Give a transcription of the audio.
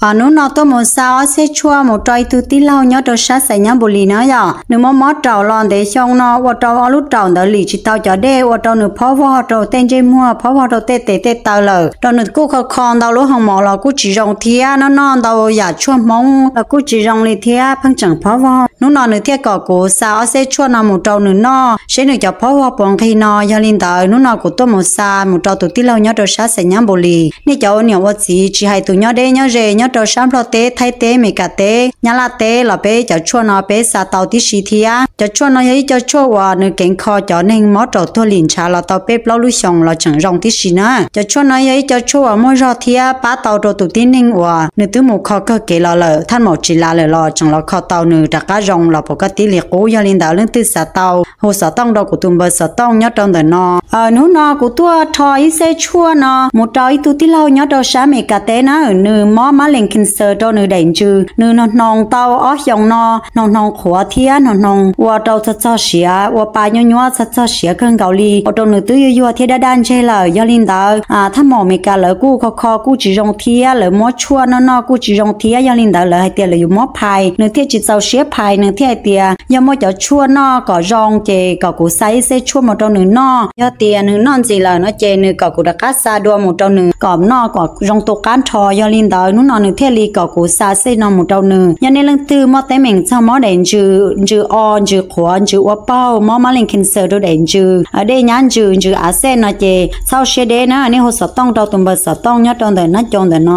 Hnub no tuaj mus xa ob xeb tshuaj mus rau ib tug tij laug nyob rau sab Xais Nyab Npus Lis na yom. Nws mob mob raum los ntev xyoo no ua rau ob lub raum ntawd lim tsis tau cov dej, ua rau nws phob vog rau tej ntsej muag, phob vog rau tej tes tej taw lawm, rau nws kuj kho kho ntau lub hoo mom los kuj tsis zoo thiab, noj noj ntau yam tshuaj Hmoob los kuj tsis zoo li thiab, pheej tseem phob vog. Hnub no nws thiaj kom kuv xa ob xeb tshuaj no mus rau nws noj seb nws cov phob vog puas nqig no. Yog li ntawd hnub no kuv tuaj mus xa mus rau tus tij laug nyob rau sab Xais Nyab Npus Lis. Nej cov ua niam ua txiv tsis hais tus nyob deb nyob ze nyob rau sab Nplog teb, Thaib teb, Mes Kas teb, Nyab Laj teb los peb cov tshuaj no peb xa tau tib si thiab. Cov tshuaj no yog ib co tshuaj uas nws keev kho cov neeg mob raum tuag lim ntshav los tau peb plaub lub xyoos los tseem zoo tib si na. Cov tshuaj no yog ib co tshuaj uas muaj zog thiab pab tau rau tus tib neeg uas nws twb mus kho kawg kev los lawm, thaj maum tsis lav lawm los tseem los kho tau nws rov qab zoo los puas koj tib li qub. Yog li ntawd leej twg xav tau hu xov tooj rau kuv tus npawb xov tooj nyob rau ntawm no. Hnub no kuv tuaj rho ib xeb tshuaj no mus rau ib tug tij laug nyob rau sab Mes Kas teb na, nws mob mab lees cancer rau nws daim ntsws. Nws hnoos hnoos tau ob xyoos no, hnoos hnoos qhuav thiab hnoos hnoos ua rau txog txog siav, ua pa nyuab nyuab txog txog siav kawg nkaus li, ua rau nws twb yuag yuag thiab daj daj ntseg lawm. Yog li ntawd thaj maum Mes Kas lawv kuj kho kho kuj tsis zoo thiab, lawv muab tshuaj noj noj kuj tsis zoo thiab. Yog li ntawd lawv hais tias lawv yuav muab phais, nws thiaj tsis txaus siab phais, nws thiaj hais tias yog muaj cov tshuaj noj kom zoo ces kom kuv xa ib xeb tshuaj mus rau nws noj. Yog tias nws noj ntxiv lawm no ces nws kom kuv rov qab xa dua mus rau nws kom noj kom zoo tu qab nrho. Yog li ntawd hnub no nws thiaj li kom kuv xa xeb no mus rau nws. Yog nej leej twg muaj teeb meem txog mob daim ntsws, ntsws o, ntsws qhuav, ntsws ua paug, mob mab lees cancer rau daim ntsws, dej nyab ntsws, ntsws av xej no ces txhob siab deb na, nej hu xov tooj rau tus npawb xov tooj nyob rau ntawm nab cau ntawm no.